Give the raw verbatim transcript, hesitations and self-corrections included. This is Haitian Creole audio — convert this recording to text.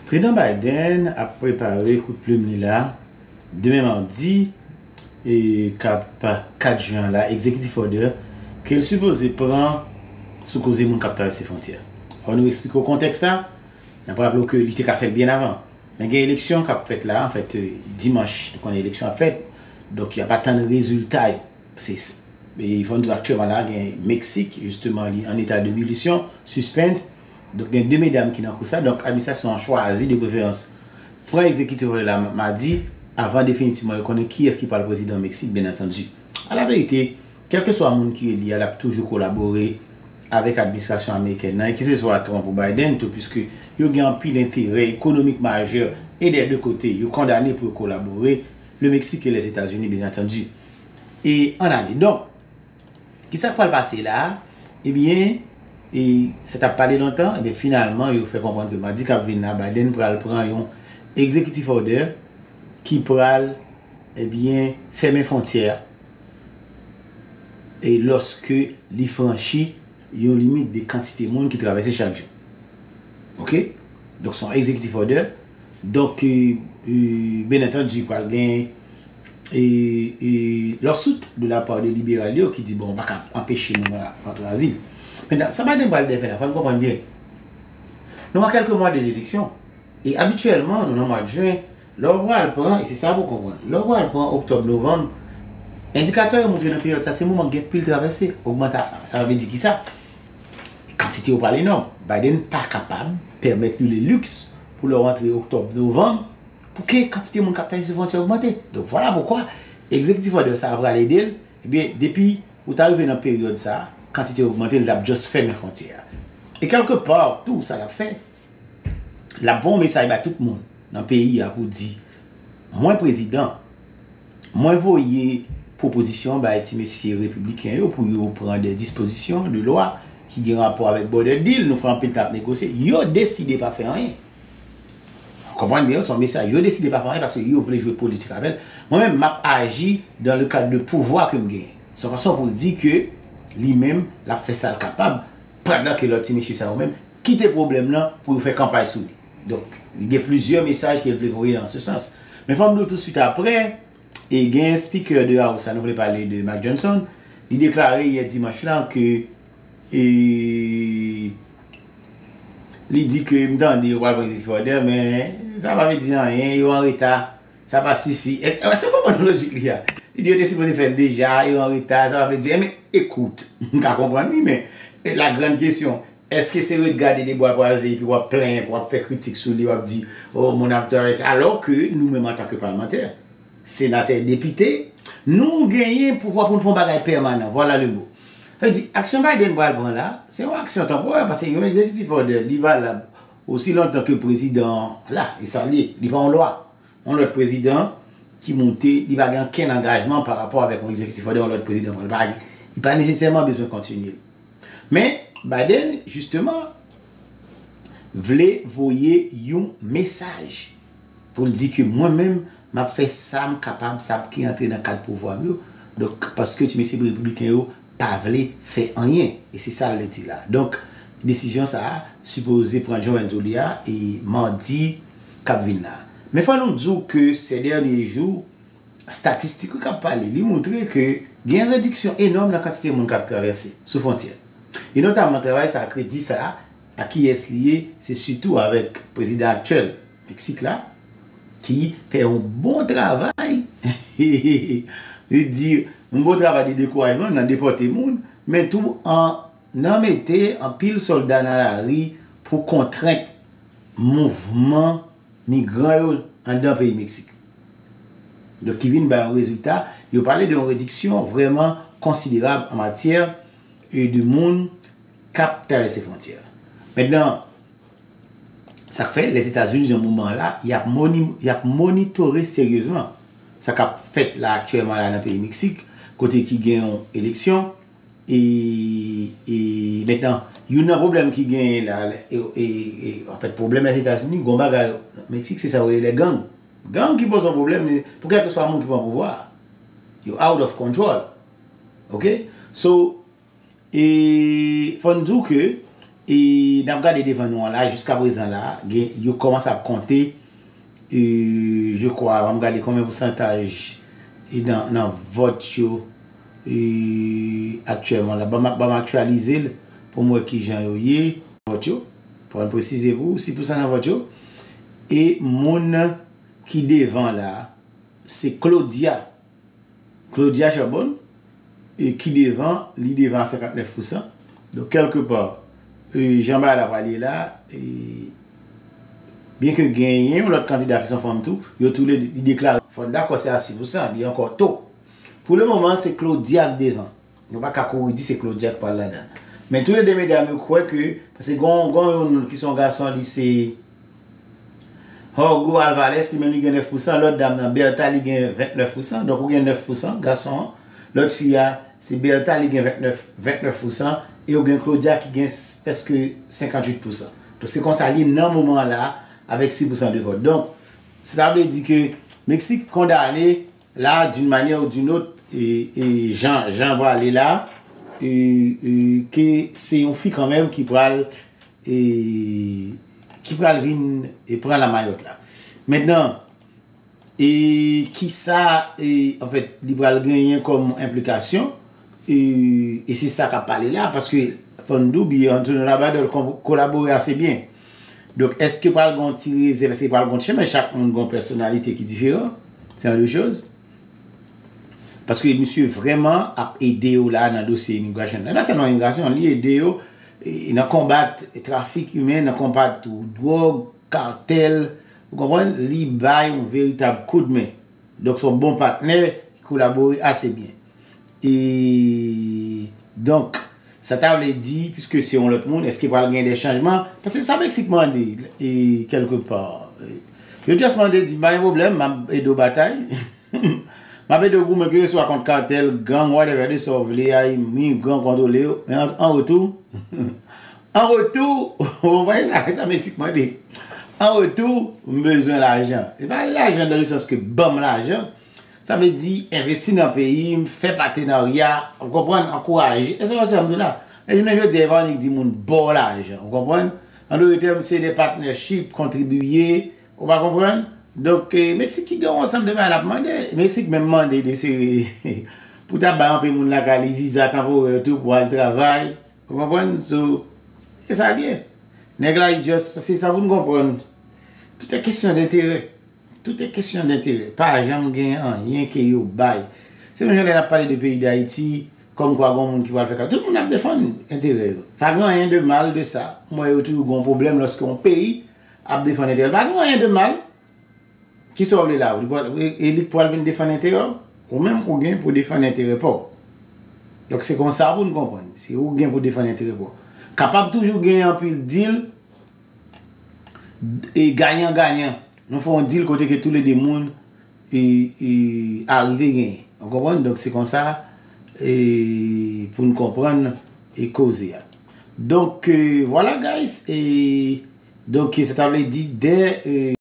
Prezidan Biden ap prepare kout plim li la, demen madi, e k ap kat jen an la, executive order, ke l sipoze pran sou koze moun k ap travèse fwontyè. Fò nou eksplike w kontèks la. N ap raple w ke li te ka fè l byen avan. Men gen eleksyon k ap fèt la, anfèt, e, dimanch, nou konnen eleksyon ap fèt. Donk, y ap atann rezilta yo. Se, e fò n di w aktyèlman la, gen Meksik, jisteman, li an eta de ebulisyon, sispens. Donk, gen de medam ki nan kous la. Donk, administrasyon an chwazi, de preferans, pran executive order la madi, avan definitivman yo konnen kiyès ki pral prezidan Meksik, byen antandi. A la verite, kèlkeswa moun ki eli a, l ap toujou kolabore avèk administrasyon amerikèn nan, e keseswa Trump ou Biden tou, piske yo gen anpil enterè ekonomik majè e dè de kote. Yo kondane pou yo kolabore, le Mexique et les États-Unis, byen antandi. E ann ale. Donk, kisa k pral pase la a? Ebyen, e, sa t ap pale lontan, ebyen, finalman, yo fè konprann ke madi k ap vin la, Biden pral pran yon executive order ki pral, ebyen, fèmen fwontyè a, e lòske li franchi yon limit de kantite moun ki travèse chak jou. Oke? Donk, se yon executive order. Donk, e, e, byen antandi, pral gen, e, e, lawsuit de la part de liberal yo ki di, bon, ou pa ka anpeche moun rantre azil. Mentnan, sa Biden pral fè la, fò n konprann byen. Nou a kèlke mwa de leleksyon. E abityèlman, nou nan mwa jen, lè w pral pran, e se sa pou konprann, lè w pral pran oktòb, novanm, endikatè yo montre nan peryòd sa, se moman gen pil travèse, ogmanta, sa vle di kisa? Kantite yo pral enòm. Biden pa kapab pèmèt li le luxe pou lè w antre oktòb, novanm, pou ke kantite moun k ap travèse fwontyè ogmante. Donk, vwala poukwa executive order sa a pral ede l. Ebyen, depi ou ta rive nan peryòd sa a, kantite ogmante, l t ap just fèmen fwontyè a. E kèlke pa, tou sa l ap fè, l ap voye yon mesaj bay tout moun nan peyi a pou di, mwen prezidan, mwen voye pwopozisyon bay ti mesye repibliken yo pou yo pran de dispozisyon de lwa ki gen rapò avèk border deal, nou fè anpil tan ap negosye, yo deside pa fè anyen. Konprann byen, se yon mesaj. Yo deside pa fè anyen paske yo vle jwe politik avè l. Mwen menm, m ap aji dans le cadre de pouvwa ke m genyen. Se yon fason pou l di ke li menm, l ap fè sa l kapab, pandan ke lòt ti mesye sa yo menm kite pwoblèm nan pou yo fè kanpay sou li. Donk, li gen plizyè mesaj ke l vle voye nan se sans. Men fò m di w tousuit apre, e gen speaker de House la, nou vle pale de Mike Johnson, li deklare yè dimanch lan ke, e, li di ke m tande yo pral pran executive order, men sa pa vle di anyen, yo an reta, sa pa sifi. Èske w konprann lojik li a? Li di yo te sipoze fè l deja, yo an reta, sa pa vle di, men ekout, m ka konprann wi, men la grande question, èske se ret gade de bwa kwaze epi w ap plenyen, w ap fè kritik sou li, w ap di, o, moun ap travèse, alò ke nou menm antanke palmantè, senatè, depite, nou genyen pouvwa pou n fè yon bagay pèmanan. Vwala le mo. Sa vle di, aksyon Biden pral pran la, se yon aksyon tanporè, paske yon executive order, li valab osi lontan ke prezidan an la, e sa l ye, li pa yon lwa. Yon lòt prezidan ki moute, li pa gen okenn angajman pa rapò avèk yon executive order yon lòt prezidan pran. Li pa, li pa nesesèman bezwen kontinye. Men, Biden, jisteman, vle voye yon mesaj pou l di ke mwen menm, m ap fè sa m kapab, sa ki antre nan kad pouvwa m yo. Donk, paske ti mesye repibliken yo pa vle fè anyen. E se sa l di la. Donk, desizyon sa a sipoze pran, jan w di a, e madi k ap vin la. Men fò nou di w ke sè dènye jou, estatistik yo k ap pale, li montre ke gen rediksyon enòm nan kantite moun k ap travèse sou fwontyè. E notaman travay sa a, kredi sa a, a kiyès li ye, se sitou avèk prezidan aktyèl Meksik la, ki fè yon bon travay, li di, yon bon travay de dekourajman nan depòte moun, men tou an, nan mete anpil sòlda nan lari pou kontrent mouvman migran yo anndan peyi Meksik. Donk, ki vin bay yon rezilta, yo pale de yon rediksyon vrèman konsiderab an matyè, e, de moun k ap travèse fwontyè. Mentnan, sa k fè Lèzetazini, nan moman la, y ap moni-, y ap monitore seryezman sa k ap fèt la aktyèlman la nan peyi Meksik, kote ki gen yon eleksyon, e, e, mentnan, youn nan pwoblèm ki genyen la, e, e, e, anfèt, pwoblèm Lèzetazini, gon bagay Meksik, se sa yo rele lè gang. Gang ki poze yon pwoblèm, pou kèlkeswa moun ki pran pouvwa a. Yo out of control. Oke? So, e fò n di w ke E n ap gade devan nou an la, jiska prezan la, gen, yo kòmanse ap konte, e, je kwa, ban m gade konbyen pousantaj e nan, nan vòt yo, e, aktyèlman la. Ban m, ban m aktyalize l pou m wè kijan yo ye, vòt yo. Pou n presize pou ou, sis pousan nan vòt yo. E moun ki devan la, se Claudia. Claudia Charbonne, e ki devan, li devan a senkantnèf pousan. Donk, kèlkepa, e, jan bagay la prale la, e, byenke genyen yon lòt kandida ki se yon fanm tou, yo tou le de deklare. Fò n dakò se a sis pousan, li ankò to. Pou le moman, se Claudia k devan. Nou pa ka kouri di se Claudia k pral ladan. Men tou le de medam yo kwè ke, paske gon, gon youn ki se yon gason, li se Jorge Alvarez, li menm li gen nèf pousan, lòt dam nan, Bertha, li gen vennèf pousan, donk ou gen nèf pousan, gason an. Lòt fi a, se Bertha, li gen vennèf, vennèf pousan, e ou gen Claudia ki gen s-, prèske senkanntuit pousan. Donk se konsa li ye nan moman an la, avèk sis pousan de vòt. Donk, sa vle di ke Meksik kondane la, d'une manière ou d'une autre, e, e jan, jan prale la, e, e, ke se yon fi kanmenm ki pral, e, ki pral vin e pran la mayòt la. Mentnan, e, kisa, e, anfèt, li pral genyen kòm enplikasyon, e, e se sa k ap pale la, paske fò n di w byen, Antonio Labrador ko-, kolabore ase byen. Donk, èske pral gen yon ti rezèv, èske pral gen yon ti, men chak moun gen yon pèsonalite ki diferan, se yon de choz. Paske misye vrèman ap ede yo la nan dosye imigrasyon. E pa sèlman imigrasyon, li ede yo, e, nan konbat trafik imen, nan konbat dwòg, katèl, ou konprann? Li bay yon veritab koudmen. Donk, se yon bon patnè ki kolabore ase byen. E, donk, sa ta vle di, piske se yon lòt moun, èske pral gen de chanjman? Paske sa Meksik mande, e, kèlkepa, e, yo just mande, di, "Pa gen pwoblèm, m ap ede w batay." M ap ede w goumen, keseswa kont katèl, gang, whatever, de sa w vle a, imigran kontwole yo. Men an, an retou, an retou, ou konprann sa, sa Meksik mande. An retou, m bezwen lajan. Se pa lajan dans le sens que ban m lajan. Sa vle di, envesti nan peyi m, fè patenarya, ou konprann, ankouraje. E se konsa m di la. E jounen jodi a, e pa annik di moun ba w lajan, ou konprann? An dòt tèm, se de partnership, kontribiye, ou pa konprann? Donk, e, Meksik ki gen yon ansanm de bagay l ap mande. Meksik menm mande de seri pou ta bay anpil moun lakay li viza tanporè tou pou al travay. Ou konprann? So, e sa l ye. Nèg la, li just, paske sa pou n konprann. Tout est question d'intérêt. Tout est question d'intérêt. Pa janm gen anyen ke yo bay. Se menm jan lè n ap pale de peyi Dayiti, kòmkwa gen moun ki pral fè ka. Tout moun ap defann enterè yo. Pa gen anyen de mal de sa. M wè yo toujou gen yon pwoblèm lòske yon peyi ap defann enterè l. Pa gen anyen de mal. Kisa w vle la? Ou pral, e, elit pral vin defann enterè w? Ou menm ou gen pou defann enterè pa w. Donk se konsa pou n konprann. Se ou gen pou defann enterè pa w. Kapab toujou gen anpil deal e ganyan ganyan. Nou fè yon deal kote ke tou le de moun e, e, arive genyen. Ou konprann? Donk se konsa e, pou n konprann e koze a. Donk, e, vwala, guys. E, donk, sa ta vle di de, e,